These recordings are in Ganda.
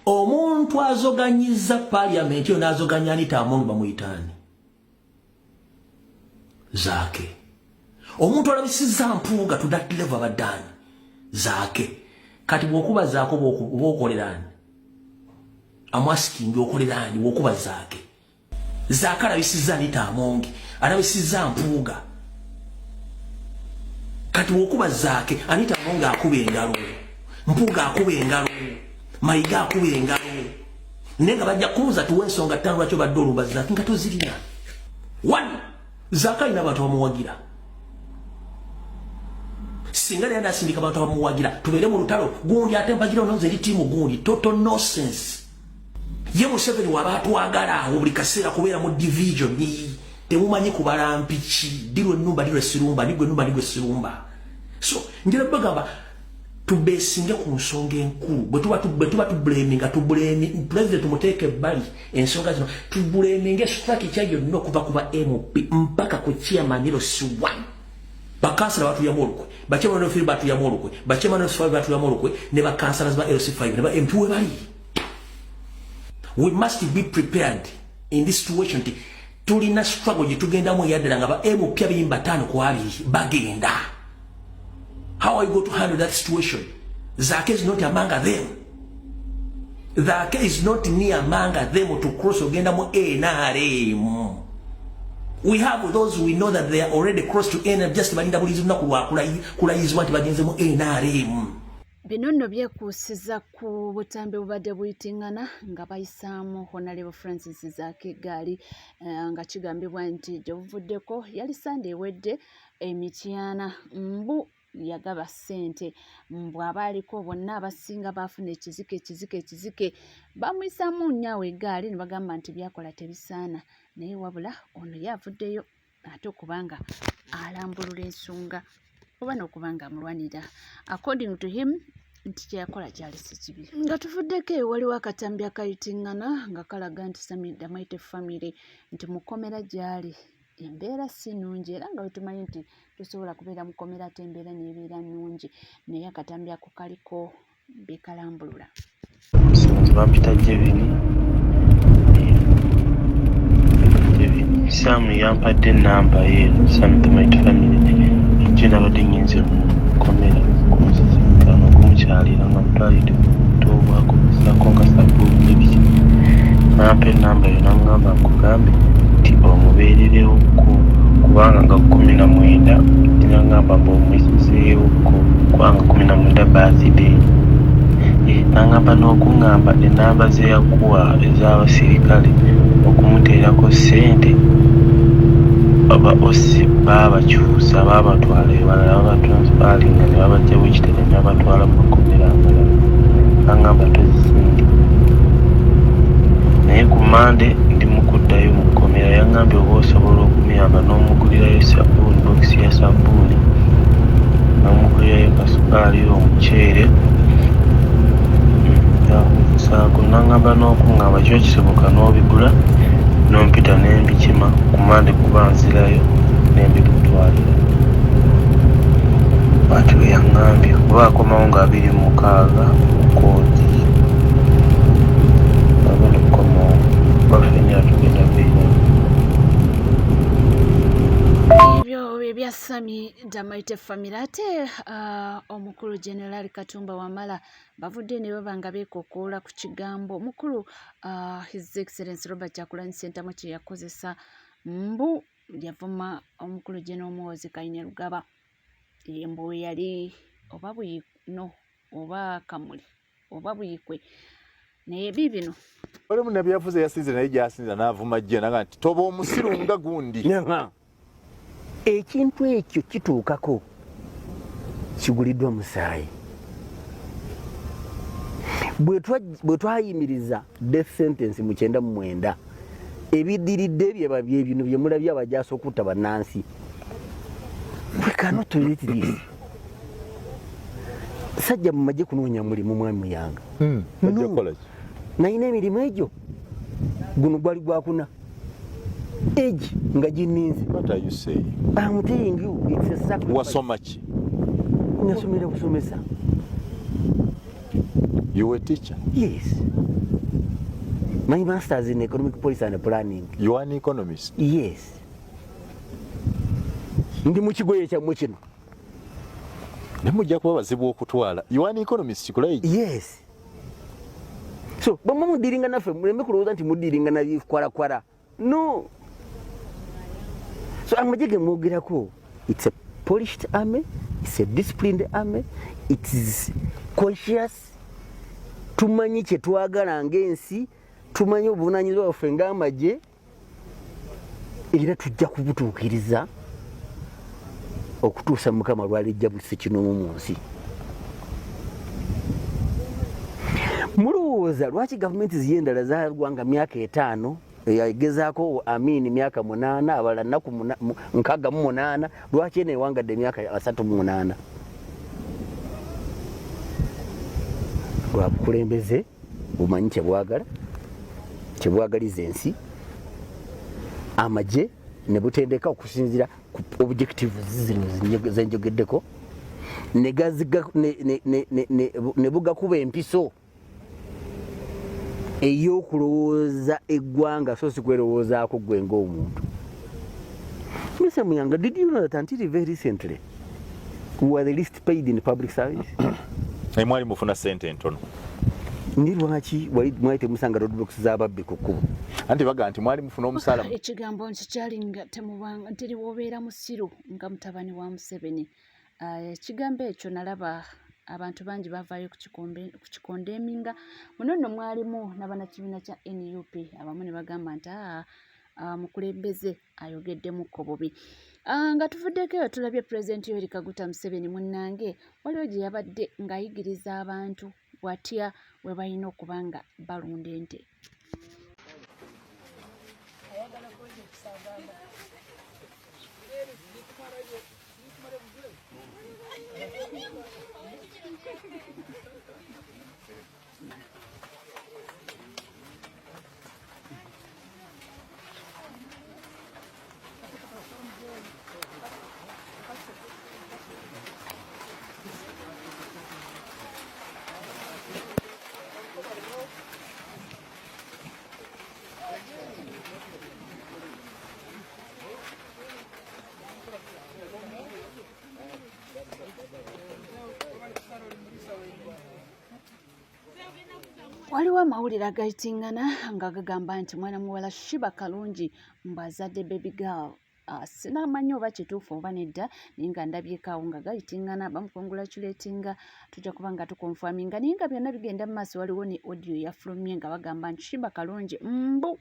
Omuntu azoganyiza parliament yo n'azoganya Anita Among bamuyitaani? Zaake. Omuntu alabisizza Mpuuga to that level abaddaani? Zaake. Kati bw'okuba Zaake, oba okoleraani? I'm asking, okoleraani bw'okuba Zaake? Zaake alabisizza Anita Among, alabisizza Mpuuga. Kati bw'okuba Zaake, Anita Among akuba engalo, Mpuuga akuba engalo, Mayiga akuba engalo, naye nga bajja kubuuza, tuwa ensonga 5 lwaki obadde olumba Zaake nga tozirina. One, Zaake alina abantu abamuwagira. Singa naye nasindika abantu abamuwagira, tubeere mu lutalo gundi, ate mpagira ono, nze ndi team gundi. Total nonsense. Ye Museveni waba atwagala awo buli kaseera kubeera mu division. Temumanyi kubala mpiki. Dirwe ennumba, dirwe sirumba, ndigwe ennumba, ndigwe sirumba. So njira bagamba tubesinge ku nsonga enkulu. Bwe tuba tublaminga, tublame president, tumuteeke ebbali. Ensonga zino tublaminga structure yonna okuva ku ba MP mpaka ku chairman LC1. Bakansala batuyamu olukwe, bachairman of batuyamu olukwe, bachairman of 5 batuyamu olukwe, ne bakansala ba LC5 ne ba MP we bali. We must be prepared in this situation nti tulina struggle gye tugendamu eyaddala nga ba MP 25 ku 20 bagenda. How are you going to handle that situation? Zaake is not among them. Zaake is not near among them to cross ogenda mu NRM. We have those we know that they are already crossed to NRM, just balinda buli lunaku lwa kulayizibwa nti bagenze mu NRM. Bino nno byekuusiza ku butambi bubadde buyitiŋŋana nga bayisaamu Honorable Francis Zaake eggaali, nga kigambibwa nti gye buvuddeko yali Sande ewedde emityana, mbu yagaba ssente, mbu abaaliko bonna abasinga baafuna ekizike, ekizike, ekizike. Bamuyisaamu nnyo awo eggaali ne bagamba nti byakola tebisaana, naye wabula ono ye avuddeyo ate okubanga alambulula ensonga oba n'okuba nga amulwanirira, according to him, nti kyeyakola kyali si kibi. Nga tuvuddeko eyo, waliwo akatambi akayitiŋŋana nga kalaga nti Sammy the Mighty Family nti mukomera gy'ali embeera si nnungi, era nga bwe nti tosobola kubeera mukomera ate embeera n'ebeera nnungi, naye akatambi ako kaliko bekalambulula. Nze bampita Jevini. Jevini Sam yampadde enamba ye, Sam the Mighty Family. Ejjo nabadde ngenze mu kkomera kumusisinkana, okumukyalira nga mutwalidde obwakozesako nga sabbuuni nebiki. Nampa enamba yo, naŋŋamba nkugambe nti omubeererewoko kubanga nga 19, naŋŋamba mbu omuyisizeewoko kubanga 19 birthday. Naŋŋamba n'okuŋŋamba enamba ze yakuwa ez'abasirikale okumuteerako ssente, aba OC baabakyusa, baabatwala ewalala, babatransferringa ne babaggyawo ekitebe ne babatwala mu makomera amalala. Naŋŋamba tozisindika, naye ku Mande ndi mu kuddayo mu kkomera. Yaŋŋambye oba osobola okumuyamba n'omugulirayo sabbuuni, bokisi ya sabbuuni, n'omugulirayo kasukaali, omuceere saako. Naŋŋamba n'okuŋŋamba kiba kisoboka n'obigula n'ompita n'embikima ku Mande kuba nzirayo n'embikutwalira. Bw'atyo bwe yaŋŋambye kuba akomawo nga 26 mu kkooti agenda okukomawo kuba ffenna tugenda beerayo. Ebyo ebya Sammy the Mighty Family. Ate omukulu General Katumba Wamala bavudde ne baba nga beekokoola ku kigambo omukulu His Excellence Robert Kyagulanyi Ssentamu kye yakozesa, mbu yavuma omukulu General Muhoozi Kainerugaba, mbu yali oba buyino oba Kamuli oba Buyikwe, naye biibino. Walimu nabyafuze yasinze naye gyasinza n'avuma jje naga nti toba omusiru nga gundi. Ekintu ekyo kituukako kiguliddwa musaayi. Bwe twayimiriza death sentence mu 99, ebiddiridde byeba byebino byemulabye, abajaasi okutta bannansi. We cannot tolerate this. Sajja mu magye kunoonya mulimu, mwami Muyanga. Bajja kukola ki? Nalina emirimu egyo, guno gwali gwakuna egi nga gininze. What are you saying? I'm telling you, it's a sacrifice. Wasoma ki? Nasomera kusomesa. You were a teacher? Yes. My master's in economic policy and planning. You are an economist? Yes. Ndi mu kigoye kyammwe kino. Ne mujja kuba bazibu okutwala. You are an economist, Kulayigye? Yes. So, bwe mudiringa naffe muleme kulowooza nti mudiringa na bikwarakwara. No. So amagye ge mwogerako, it's a polished army, it's a disciplined army, it is conscious. Tumanyi kye twagala ng'ensi, tumanyi obuvunaanyizibwa bwaffe ng'amagye, era tujja kubutuukiriza okutuusa Mukama lw'alijja buli ssekinoomu mu nsi. Mulowooza lwaki gavumenti ziyo endala zalwanga myaka 5, egezaako Amin myaka 8, abalala nnaku 68, lwaki eno ewangadde emyaka 38? Lwa bukulembeze bumanyi kyebwagala, kyebwagaliza ensi, amagye ne butendeka okusinziira ku objectives zino zenjogeddeko, ne bugakuba empiso ey'okulowooza eggwanga, so si kwerowoozaako ggwe ng'omuntu. Mr. Muyanga, did you know that until very recently we were the least paid in public service? Mwali mufuna sente entono. Ndi lwaki mwali temusanga roadblocks z'ababbi ku kkubo? Anti baga nti mwali mufuna omusaala. Ekigambo nti kyali nga temubanga nteri wobeera musiru nga mutabani wa Museveni. Ekigambo ekyo nalaba abantu bangi bavaayo kukikondeminga. Muno nno mwalimu n'abannakibiina kya NUP abamu ne bagamba nti mukulembeze ayogeddemukko bubi. Nga tuvuddeko eyo tulabye Pulezidenti Yoweri Kaguta Museveni munnange, waliwo gye yabadde ng'ayigiriza abantu watya we balina okuba nga balunda ente. Waliwo amawulire agayitingana nga gagamba nti mwana muwala Sheebah Kalungi mbu azadde baby girl. Sinamanyi oba kituufu oba nedda, naye nga ndabyeko awo nga gayitingana, bamukongratulatinga, tujja kuba nga tukonfaminga, naye nga byonna bigenda mu maaso. Waliwo ne audio yafulumye nga bagamba nti Sheebah Kalungi mbu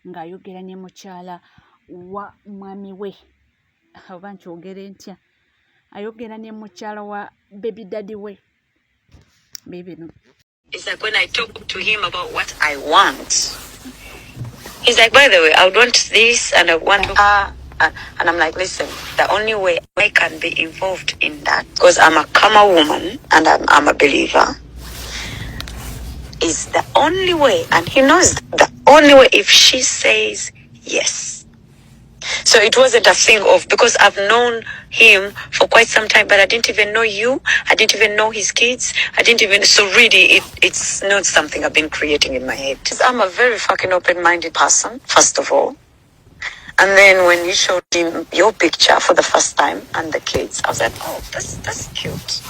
ng'ayogera ne mukyala wa mwami we, oba nkyogere ntya, ayogera ne mukyala wa baby daddy we. Bibino. It's like when I talk to him about what I want, he's like, by the way, I want this and I want her. And I'm like, listen, the only way I can be involved in that, because I'm a karma woman and I'm a believer, is the only way, and he knows the only way, if she says yes. So it wasn't a thing of, because I've known him for quite some time, but I didn't even know you. I didn't even know his kids. I didn't even, so really it's not something I've been creating in my head. I'm a very fucking open-minded person, first of all. And then when you showed him your picture for the first time and the kids, I was like, oh, that's cute.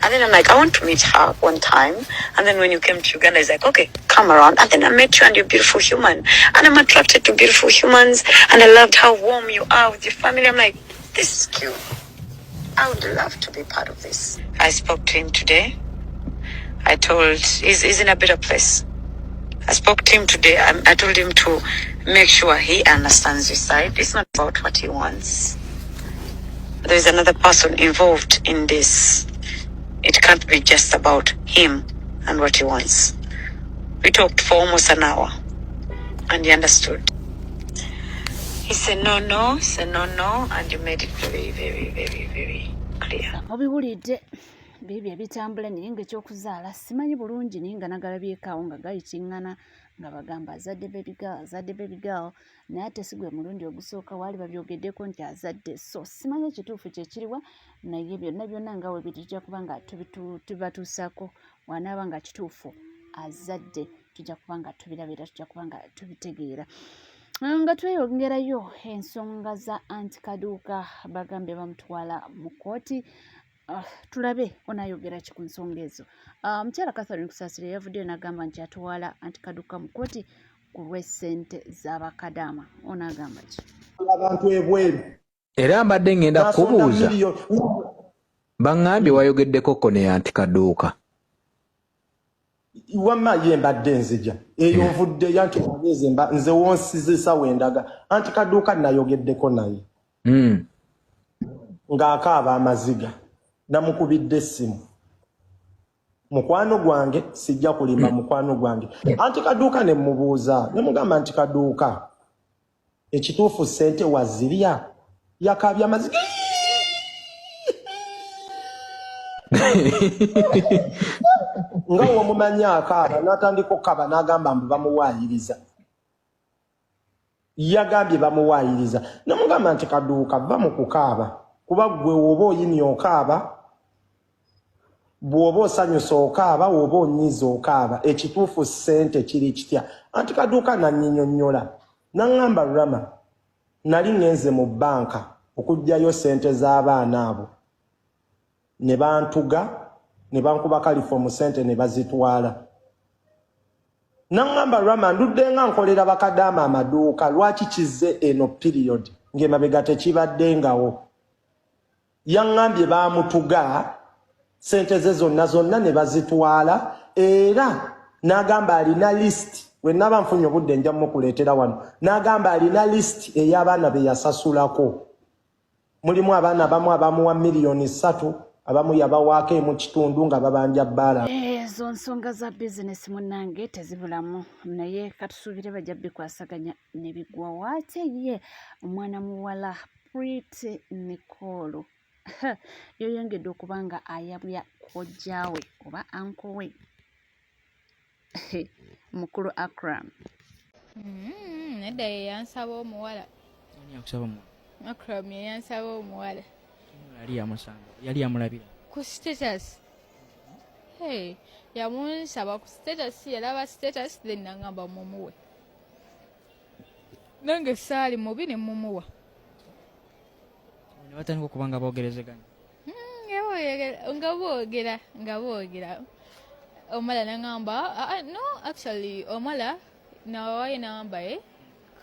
And then I'm like, I want to meet her one time. And then when you came to Uganda, it's like, okay, come around. And then I met you and you're a beautiful human. And I'm attracted to beautiful humans. And I loved how warm you are with your family. I'm like, this is cute. I would love to be part of this. I spoke to him today. I told, he's in a better place. I spoke to him today. I told him to make sure he understands his side. It's not about what he wants. There's another person involved in this. It can't be just about him and what he wants. We talked for almost an hour and he understood. He said, no, no, he said, no, no, and you made it very, very, very, very clear. Obiwulidde bibyo ebitambula, naye ng'ekyokuzaala simanyi bulungi, naye nga nagalabyeko awo nga gayitingana nga bagamba azadde baby girl, azadde baby girl, naye ate si gwe mulundi ogusooka waali babyogeddeko nti azadde. So simanyi ekituufu kye kiriwa, naye byonna byonna nga we biri tujja kuba nga tubatuusaako wanaaba nga kituufu. azadde. Tujja kuba nga tubiraba era tujja kuba nga tubitegeera. Nga tweyongerayo ensonga za anti Kaduuka, bagambye bamutwala mu kkooti. Tulabe onayogera ki ku nsonga ezo. Mukyala Catherine Kusaasira yavuddeyo n'agamba nti atwala anti Kaduuka mu kkooti ku lw'essente z'abakadaama. Onaagamba ki? Abantu ebweru. Era mbadde ngenda kukubuuza, baŋŋambye wayogeddeko ko ne anti Kaduuka. Wamma ye mbadde nzija eyo nvuddeyo anti nze nze wonsizisa wendaga anti Kaduuka nayogeddeko naye ng'akaaba amaziga, namukubidde essimu. Mukwano gwange, sijja kulimba, mukwano gwange anti Kaduuka ne mubuuza ne mugamba nti Kaduuka, ekituufu ssente wazirya? Yakaabya amaziga nga womumanyi akaaba, n'atandika okukaba n'agamba mbu bamuwaayiriza. Yagambye bamuwaayiriza. Nemugamba nti Kaduuka, va mu kukaaba, kuba gwe woba oyimya okaaba, bw'oba osanyusa okaaba, woba onyiza okaaba, ekituufu ssente kiri kitya? Anti Kaduuka nanyinyonnyola naŋŋamba, Rama, nali ŋŋenze mu bbanka okuggyayo ssente z'abaana abo ne bantuga ne bankuba kalifoomu, ssente ne bazitwala. Naŋŋamba, Rama, ndudde nga nkolera bakadaama amaduuka, lwaki kizze eno period ng'emabega tekibaddengawo? Yaŋŋambye baamutuga sente ze zonna zonna ne bazitwala, era n'agamba alina list. We naba nfunye obudde nja mukuleetera wano. N'agamba alina list ey'abaana be yasasulako, mulimu abaana abamu abamuwa 3 miliyoni, abamu yabawaako emu kitundu nga babanja bbaala. Ezo nsonga za bizinesi munnange tezibulamu, naye katusuubire bajja bikwasaganya ne biggwawo. Ate ye omwana muwala Pretty Nicole yeyongedde okuba nga ayabya kojjaawe oba uncle we mukulu Akram. Nedda, ye yansaba omuwala. Ani yakusaba omuwala? Akram ye yansaba omuwala. Yali yamusanga, yali yamulabira? Ku status. Hey, yamunsaba ku status, yalaba status then nangamba mumuwe. Nange saali mubi ne mumuwa. Ne batandika okuba nga boogerezeganya? Nga boogera nga boogera, omuwala nangamba, "Ah, ah, no, actually omuwala nawayo namba ye,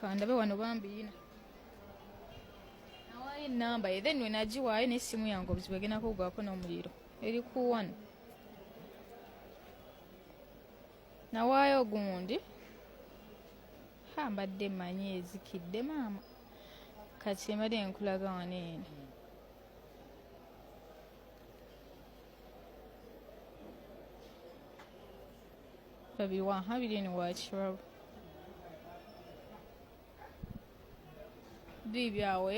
kandabe wano bambi yina nawayo enamba ye." Then wenagiwaayo n'essimu yange obuzibu egenda kugwako n'omuliro, eri ku one. Nawaayo gundi, ha, mbadde mmanyi ezikidde maama, kati mbadde nkulaga wano eno. Babiwa biri eno wakirabo bibyawe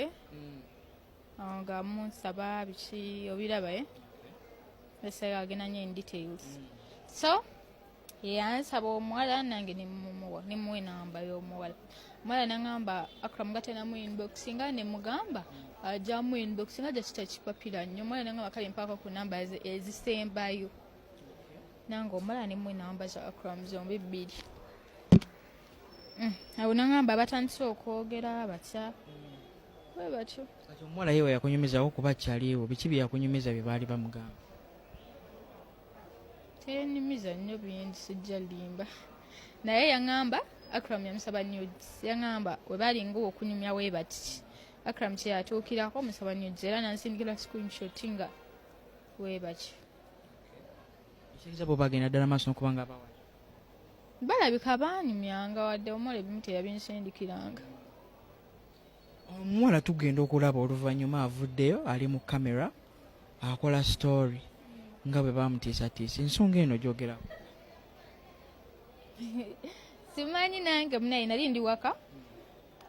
nga munsaba biki, obiraba, eh? Esaga agenda nyo in details. So yansaba omuwala, nange nemumuwa, nemuwa enamba y'omuwala. Omuwala nangamba Akram nga tenamu inbox, nga nemugamba ajamu inbox, nga jakita kipapira nnyo. Omuwala nangamba kale mpaako ku namba ezisembayo. Nange omuwala nemuwa enamba za Akram zombi bbiri. Awo nangamba batandise okwogera batya bwe batyo. Kati omuwala ye weyakunyumizawo kuba kyaliwo, biki bye yakunyumiza bye baali bamugamba? Teyenyumiza nnyo bingi, sijja limba, naye yaŋŋamba Akram yamusaba nudes. Yaŋŋamba we balinga okunyumya we bati, Akram kyeyatuukirako musaba nudes, era nansindikira screenshot nga weebaki. Ekitegeeza bo bagenda ddala maaso n'okuba nga bawala? Balabika baanyumyanga, wadde omuwala ebimu teyabinsindikiranga. Omuwala tugenda okulaba oluvannyuma avuddeyo ali mu kamera akola story nga bwe bamutiisatiisa. Ensonga eno gyogerako? Simanyi nange munaye, nali ndi waka,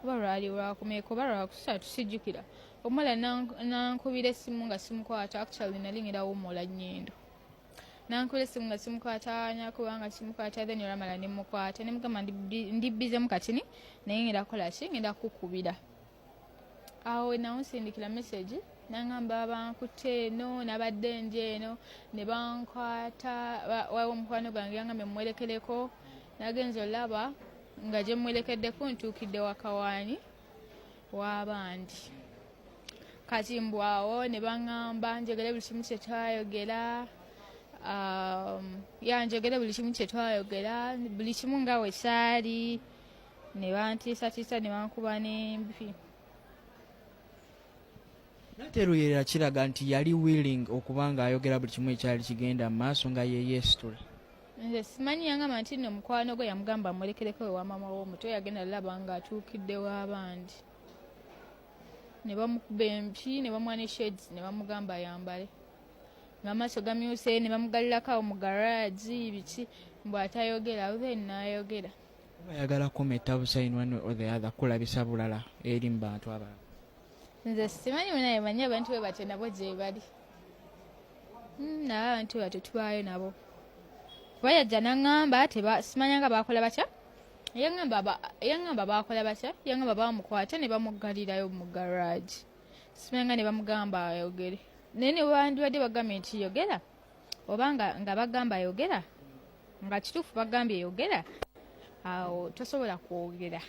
oba lwali lwakumeka oba lwakusatu sijjukira. Omuwala nankubira essimu nga simukwata. Actually nali ngenda wumula nnyindo, nankubira essimu nga simukwata, nakuba nga simukwata, then olwamala nemukwata nemugamba ndi bizemu katini, naye ngenda kukola ki, ngenda kukubira. Awo nawunsindikira message. Nangamba bankutte eno, nabadde ndi eno ne bankwata. Waliwo omukwano gwange yangambye mwerekereko, nagenza olaba nga gye mwerekeddeko ntuukidde wakawaani w'abandi. Kati mbwawo ne baŋŋamba njogere buli kimu kye twayogera, ya njogere buli kimu kye twayogera, buli kimu nga we kyali. Ne bantiisatiisa ne bankuba n'empi. Nate Luyerera kiraga nti yali willing okuba ng'ayogera buli kimu ekyali kigenda mu maaso nga ye yeesitula. Nze simanyi, yangamba nti nno mukwano gwe yamugamba amulekereko ewa maama w'omuto, yagenda laba ng'atuukidde w'abandi ne bamukuba empi ne bamuwa ne shades ne bamugamba ayambale ng'amaaso gamyuse ne bamugalirako awo mu garagi biki mbu atayogera, then n'ayogera. Bayagala kumetta busa in one way or the other, kulabisa bulala eri mu bantu abalala. Nze simanyi munaye, manyi abantu bwe batyo nabo gye bali. Naye abantu bwe batyo tubaayo nabo, kuba yajja naŋŋamba simanya nga baakola batya, yaŋŋamba baakola batya, yaŋŋamba bamukwata ne bamuggalirayo mu garage, simanya nga ne bamugamba ayogere. Naye ne bandibadde bagambye nti yogera, oba nga bagamba yogera, nga kituufu bagambye yogera, awo tosobola kwogera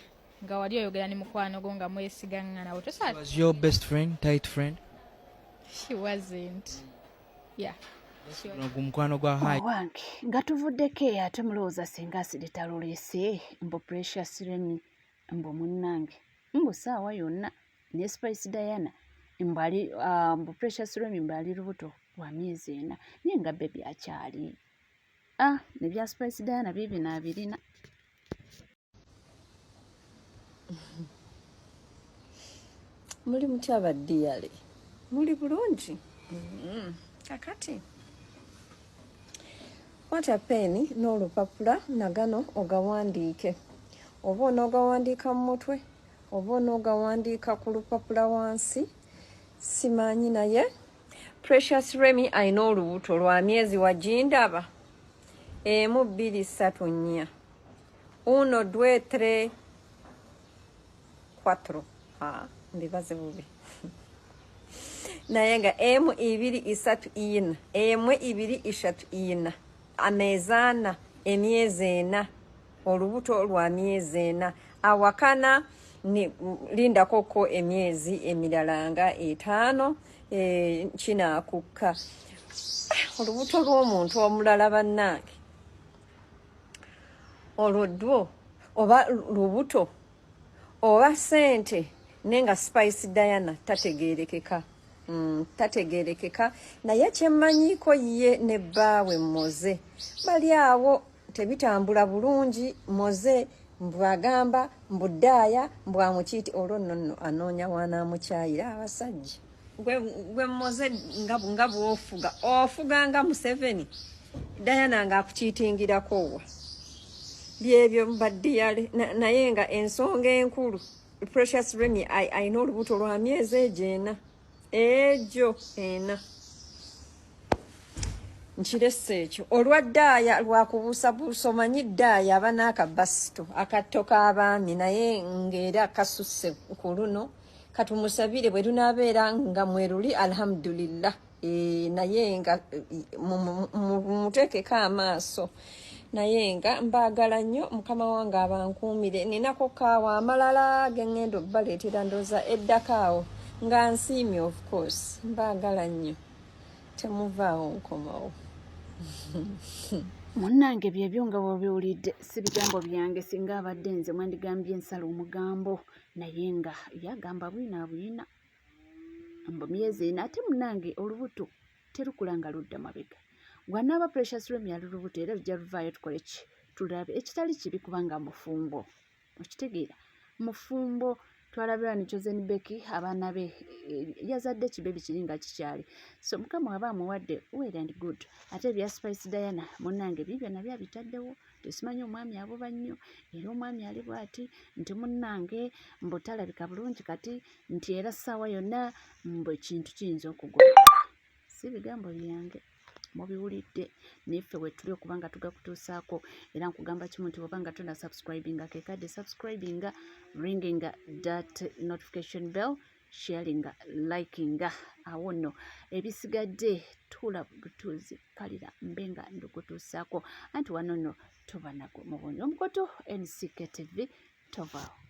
nga wali oyogera ne mukwano gwo nga mwesigaŋŋana. Was your best friend, tight friend? She wasn't. Yeah. Ogwo mukwano gwa high. Owange, nga tuvuddeko eyo, ate mulowooza singa asirita luleese mbu Precious Remy mbu munnange mbu saawa yonna ne Spice Diana mbu ali mbu Precious Remy mbu ali lubuto lwa myezi 4, naye nga baby akyali nebya Spice Diana biibino abirina. Muli mutya baddiyale? Muli bulungi? Kakati kwata peeni n'olupapula nagano ogawandiike, oba onoogawandiika mu mutwe oba onoogawandiika ku lupapula wansi, simanyi. Naye Precious Remy alina olubuto lwa myezi wagindaba 1, 2, 3, 4, uno, due, tre, quattro. Ah, mbibaze bubi, naye nga 1, 2, 3, 4, 1, 2, 3, 4, ameezi 4, emyezi 4, olubuto lwa myezi 4. Awakana ni lindakoko emyezi emirala nga 5, kinaakukka olubuto lw'omuntu omulala. Bannange, olwo ddwo oba lubuto oba sente? Naye nga Spice Diana tategerekeka, tategerekeka. Naye kyemmanyiiko, ye ne bbaawe Moze bali awo tebitambula bulungi. Moze mbwagamba mbu ddaaya mbwamukiiti, olwo nno nno anoonya waanaamukyayira abasajja. Gwe Moze, nga bw'ofuga, ofuga nga Museveni, Diana ng'akukiitingirako wa? Byebyo baddiyale. Naye nga ensonga enkulu, Precious Remy alina olubuto lwa myezi egyo 4, egyo 4. Nkirese ekyo olwa ddaaya lwakubuusabuusa. Omanyi ddaaya aba n'akabasito akatto k'abaami, naye ng'era kasusse ku luno. Katumusabire bwe lunaabeera nga mweruli, alhamdulillah. Naye nga mumuteekeko amaaso. Naye nga mbaagala nnyo, mukama wange abankuumire. Ninako kaawa amalala ge ŋŋenda obbaleetera, ndowooza eddako awo nga nsiimye. Of course mbaagala nnyo, temuvaawo, nkomawo. Munnange, byebyo nga bw'obiwulidde, si bigambo byange. Singa abadde nze mwandigambye nsala omugambo, naye nga yagamba bwina bwina mbu myezi 4. Ate munnange, olubuto terukula nga ludda mabega. Bw'anaaba Precious Remy ali lubuto, era lujja luvaayo, tukole ki, tulabe. Ekitali kibi kubanga mufumbo, okitegeera, mufumbo. Twalabira ne Chosen Becky, abaana be yazadde kibebi kiri nga kikyali. So mukama aba amuwadde, well and good. Ate ebya Spice Diana, munnange, bibyo nabyo abitaddewo. Tesimanyi omwami abuba nnyo, era omwami ali bw'ati nti munnange mbu talabika bulungi kati, nti era ssaawa yonna mbu ekintu kiyinza okugwa. Si bigambo byange, mubiwulidde, naye ffe wetuli okuba nga tugakutuusaako. Era nkugamba kimu nti bw'oba nga tona subscribinga, kekadde subscribinga, ringinga that notification bell. Sharinga, likinga, awo nno ebisigadde tuula butuuzi kalira mbe nga ndukutuusaako, anti wano nno tuba nagwo mu bungi omukutu NCK TV. Tovaawo.